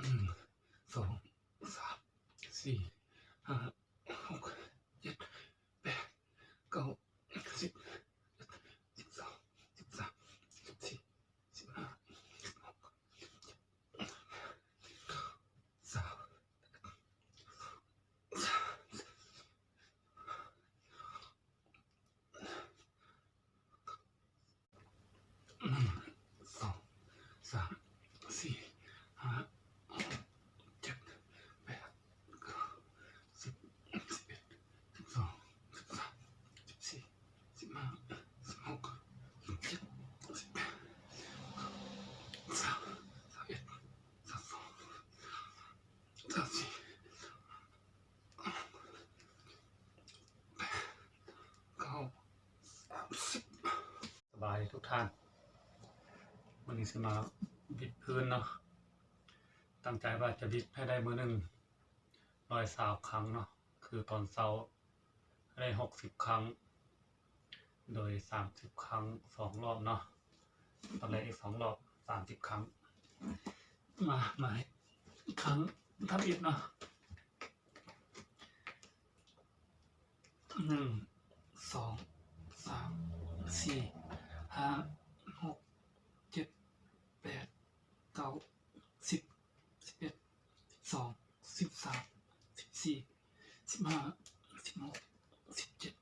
ໜຶ່ງ ສອງ ສາມ ສີ່ ຫ້າ ຫົກ ເຈັດ ແປດ ເກົ້າ ສິບ ສິບເອັດ ສິບສອງ ສິບສາມ ສິບສີ່ ສິບຫ້າ ສິບຫົກ ສິບເຈັດ ສິບແປດ ສິບເກົ້າ ຊາວ ຊາວ ໜຶ່ງ ສອງ ສາມ ສີ່ ຫ້າ ຫົກ ເຈັດ ແປດ ເກົ້າ ສິບ ສິບເອັດ ສິບສອງ ສິບສາມ ສິບສີ່ ສິບຫ້າ ສິບຫົກ ສິບເຈັດ ສິບແປດ ສິບເກົ້າ ຊາວ ຊາວເອັດ ຊາວສອງ ຊາວສາມ ຊາວສີ່ ແປດ ເກົ້າ ສາມສິບ ສະບາຍດີທຸກທ່ານ, ມື້ນີ້ຊິມາຫວິດພື້ນເນາະ, ຕັ້ງໃຈວ່າຈະຫວິດໃຫ້ໄດ້ມື້ໜຶ່ງຮ້ອຍຊາວຄັ້ງເນາະ, ຄືຕອນເຊົ້າໃຫ້ໄດ້ຫົກສິບຄັ້ງ ໂດຍສາມສິບຄັ້ງສອງລອບເນາະ, ຕອນແລກອີກສອງລອບ ສາມສິບຄັ້ງ. ມາ ມາໃຫ້ຄັ້ງທຳອິດເນາະ. ໜຶ່ງ ສອງ ສາມ ສີ່ ຫ້າ ຫົກ ເຈັດ ແປດ ເກົ້າ ສິບ ສິບເອັດ ສິບສອງ ສິບສາມ ສິບສີ່ ສິບຫ້າ ສິບຫົກ ສິບເຈັດ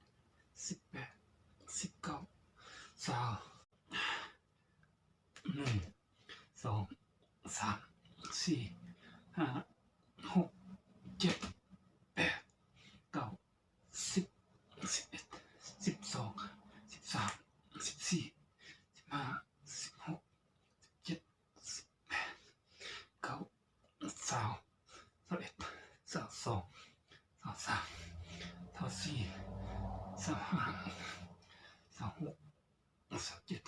ສິບແປດ ສິບເກົ້າ ຊາວ. ໜຶ່ງ ສອງ ສາມ ສີ່ ຫ້າ ຫົກ ເຈັດ ແປດ ເກົ້າ ສິບ ສິບເອັດ ສິບສອງ ສິບສາມ ສິບສີ່ ສິບຫ້າ ສິບຫົກ ສິບເຈັດ ສິບແປດ ເກົ້າ ຊາວ ຊາວເອັດ ຊາວສອງ ຊາວສາມ ຊາວສີ່ ຊາວຫ້າ ຊາວຫົກ ຊາວເຈັດ